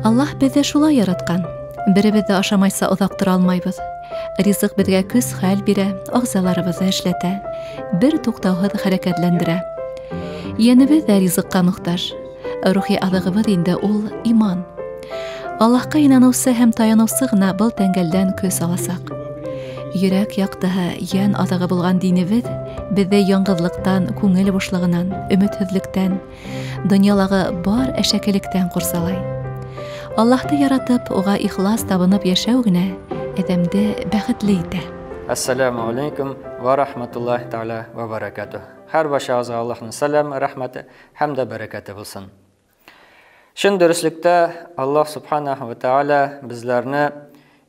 Аллаһ беҙҙе шулай яратҡан. Беребеҙ ҙә ашамайса оҙаҡ тора алмайбыҙ. Ризыҡ беҙгә көс-хәл бирә, ағзаларыбыҙҙы эшләтә, бер туҡтауһыҙ хәрәкәтләндерә. Йәнебеҙ ҙә ризыҡҡа мохтаж. Рухи аҙығыбыҙ инде ул иман. Аллаһҡа инаныусы һәм таяныусы ғына был тәңгәлдән көс аласаҡ. Йөрәк яҡтыһы, йән аҙығы булған динебеҙ беҙҙе яңғыҙлыҡтан, күңел бушлығынан, өмөтһөҙлөктән, донъялағы бар әшәкелектән ҡурсалай. Аллаһты яратып, уға ихлас табынып йәшәү генә әҙәмде бәхетле итә. Ассаламу алейкум ва рахматуллахи тааля ва баракатух. Һәр барсағыҙға Аллаһның сәләм, рәхмәте һәм дә бәрәкәте булсын. Чын дөреслектә Аллаһ субханаһу ва тааля безләрне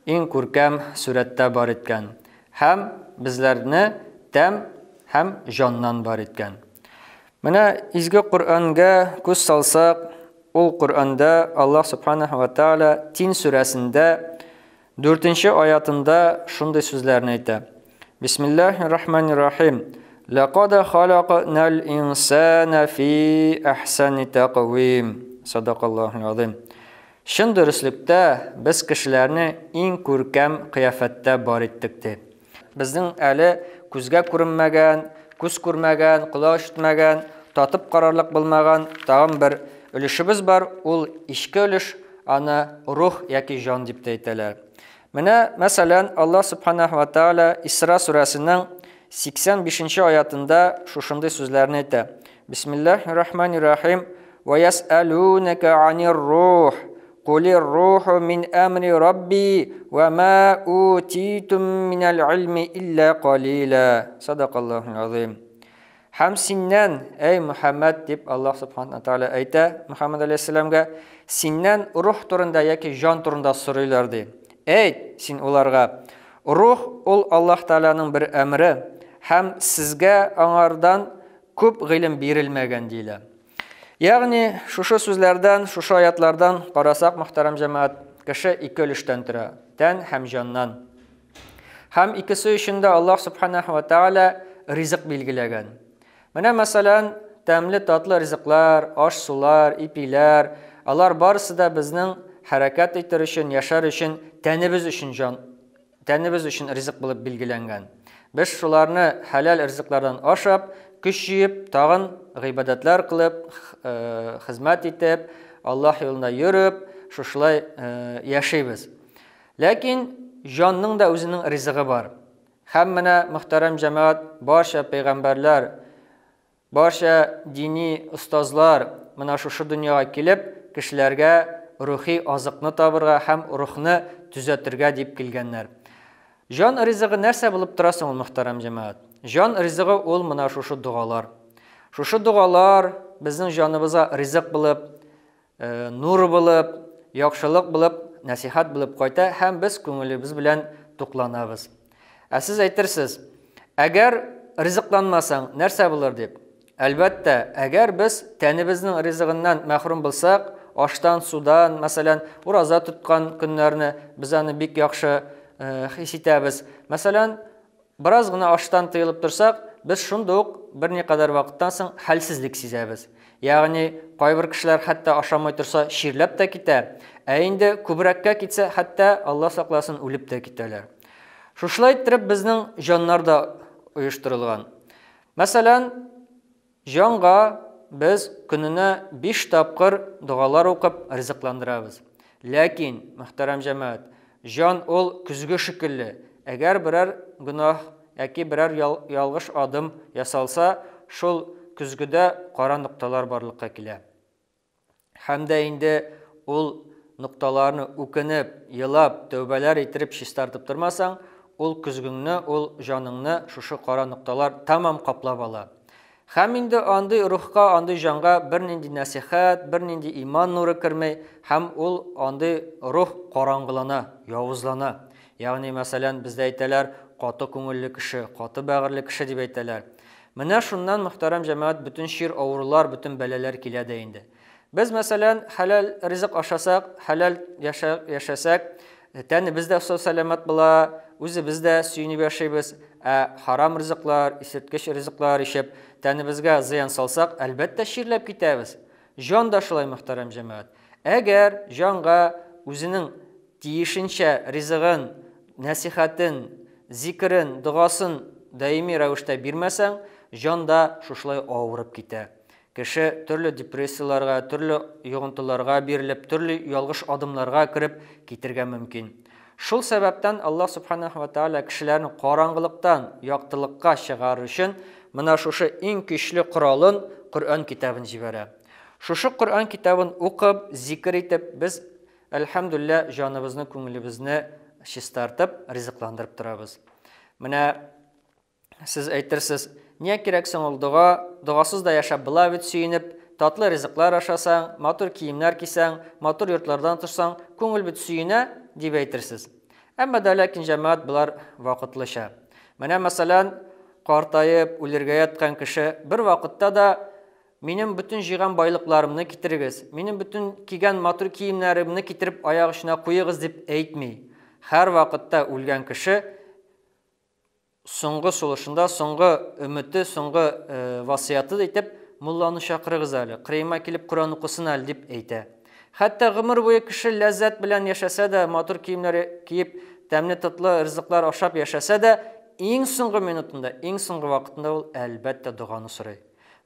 иң күркәм сүрәттә бар иткән һәм безләрне тәм һәм җаннан бар иткән. Менә изге Ҡөрьәнгә күз салсаҡ, ул Ҡөрьәндә Аллаһ субханаһу ва тааля Тин сүрәсендә 4-нче аятында шундый сүзләрне әйтә. Бисмиллахир-рахманир-рахим. Лaqad халaqнал инсана фи ахсани тaqвим. Садакаллахул азим. Чын дөреслектә без кешеләрне иң күркәм кыяфәттә бар иттек ди. Безнең әле күзгә күренмәгән, күз күрмәгән, колак ишетмәгән, татып карарлык булмаган тагын бер өлешебез бар, ул ичке өлеш, аны рух яки җан дип тә әйтәләр. Менә, мәсәлән, Аллаһ субханаһу ва тааля Исра сүрәсенең 85-нче аятында шушындый сүзләрне әйтә. Бисмиллахир-рахманир-рахим. Ва ясалунaka анир рух. Кулир руху мин амри рабби ва ма утитум минал илми илля қалила. Садакаллахул азим. Һәм синнән, эй Мөхәммәд, дип Аллаһ субханаһу ва тааля әйтә Мөхәммәд алейһиссәламгә, синнән рух турында яки җан турында сорыйлар ди. Әйт син уларга, рух ул Аллаһ Тааляның бер әмре һәм сезгә аңардан күп гыйлем бирелмәгән диелә. Ягъни шушы сүзләрдән, шушы аятлардан карасак, мөхтәрәм җәмәгать, кеше ике өлештән тора, тән һәм җаннан. Һәм икесе өчен дә Аллаһ субханаһу ва тааля ризык билгеләгән. Менә мәсәлән, тәмле татлы ризыклар, аш-сулар, ипиләр, алар барысы да безнең хәрәкәт итер өчен, яшәр өчен, тәнебез өчен җан, тәнебез өчен ризык булып билгеләнгән. Без шуларны хәләл ризыклардан ашап, көч җыеп, тагын гыйбадәтләр кылып, хезмәт итеп, Аллаһ юлында йөреп, шушылай яшибез. Ләкин җанның да үзенең ризыгы бар. Һәм менә, мөхтәрәм җәмәгать, барча пәйгамбәрләр, барча дини остазлар менә шушы дөньяга килеп, кешеләргә рухи азыкны табырга һәм рухны төзәтергә дип килгәннәр. Җан ризыгы нәрсә булып тора соң ул, мөхтәрәм җәмәгать? Җан ризыгы ул менә шушы догалар. Шушы догалар безнең җаныбызга ризык булып, нур булып, яхшылык булып, нәсихәт булып кайта һәм без күңелебез белән тукланабыз. Ә сез әйтерсез, әгәр ризыкланмасаң, нәрсә булыр дип? Әлбәттә, әгәр без тәнебезнең ризыгыннан мәхрүм булсак, аштан, судан, мәсәлән, ураза тоткан көннәрне без аны бик яхшы хис итәбез. Мәсәлән, бераз гына аштан тыелып торсак, без шунда ук берникадәр вакыттан соң хәлсезлек сизәбез. Ягъни, кайбер кешеләр хәтта ашамый торса чирләп тә китә, ә инде күбрәккә китсә, хәтта Алла сакласын, үлеп тә китәләр. Шушылай иттереп безнең җаннар да оештырылган. Мәсәлән, җанга без көненә 5 тапкыр догалар укып ризыкландырабыз. Ләкин, мөхтәрәм җәмәгать, җан ул көзге шикелле. Әгәр берәр гөнаһ яки берәр ялгыш адым ясалса, шул көзгедә кара нокталар барлыкка килә. Һәм дә инде ул нокталарны үкенеп, елап, тәүбәләр иттереп чистартып тормасаң, ул көзгеңне, ул җаныңны шушы кара нокталар тамам каплап ала. Һәм инде андый рухка, андый җанга бернинди нәсихәт, бернинди иман нуры кермәй, һәм ул андый рух караңгылана, явызлана. Ягъни, мәсәлән, бездә әйтәләр, каты күңелле кеше, каты бәгырьле кеше дип әйтәләр. Менә шуннан, мөхтәрәм җәмәгать, бөтен чир, авырулар, бөтен бәлаләр килә дә инде. Без, мәсәлән, хәләл ризык ашасак, хәләл яшәсәк, тәнебез дә сау-сәламәт була, үзебез дә сөенеп яшибез. Ә харам ризыклар, исерткеч ризыклар ишеп, тәнебезгә зыян салсак, әлбәттә, чирләп китәбез. Җан да шулай, мөхтәрәм җәмәгать. Әгәр җанга үзенең тиешенчә ризыгын, нәсихәтен, зикерен, догасын даими рәвештә бирмәсәң, җан да шушылай авырып китә. Кеше төрле депрессияләргә, төрле йогынтыларга бирелеп, төрле ялгыш адымнарга кереп китергә мөмкин. Шул сәбәптән Аллаһ субханаһу ва тааля кешеләрне караңгылыктан яктылыкка чыгарыр өчен менә шушы иң көчле коралын Коръән китабын җибәрә. Шушы Коръән китабын укып, зикер итеп, без әлхәмдүлилләһ җаныбызны, күңелебезне чистартып, ризыкландырып торабыз. Менә сез әйтерсез, нигә кирәк соң ул дога? Догасыз да яшәп була бит сөенеп, татлы ризыклар ашасаң, матур киемнәр кисәң, матур йортлардан торсаң, күңел бит сөенә, дип әйтерсез. Әмма дә ләкин җәмәгать болар вакытлыча. Менә мәсәлән, картаеп, үлергә яткан кеше бер вакытта да минем бөтен җыйган байлыкларымны китерегез, минем бөтен кигән матур киемнәремне китереп аяк очына куегыз дип әйтми. Һәр вакытта үлгән кеше соңгы сулышында, соңгы өмете, соңгы васыяты итеп, мулланы чакырыгыз әле, кырыема килеп Коръән укысын әле дип әйтә. Хәтта гомер буе кеше ләззәт белән яшәсә дә, матур киемнәр киеп, тәмле татлы ризыклар ашап яшәсә дә, иң соңгы минутында, иң соңгы вакытында ул әлбәттә доганы сорый.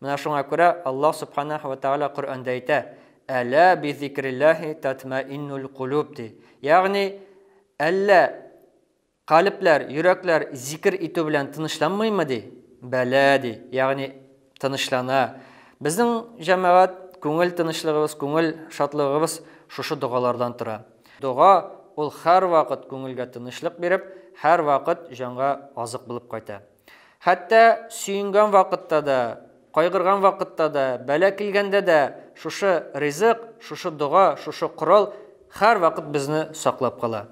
Менә шуңа күрә Аллаһ субханаһу ва тааля Коръәндә әйтә: "Әла би зикриллаһи татмаиннул кулуб" ди. Ягъни әллә калебләр, йөрәкләр зикер итү белән тынычланмыймы ди? Бәлә ди. Ягъни тынычлана. Безнең җәмәгать күңел тынычлыгыбыз, күңел шатлыгыбыз шушы догалардан тора. Дога ул һәр вакыт күңелгә тынычлык биреп, һәр вакыт җанга азык булып кайта. Хәтта сөенгән вакытта да, кайгырган вакытта да, бәла килгәндә дә шушы ризык, шушы дога, шушы корал һәр вакыт безне саклап кала.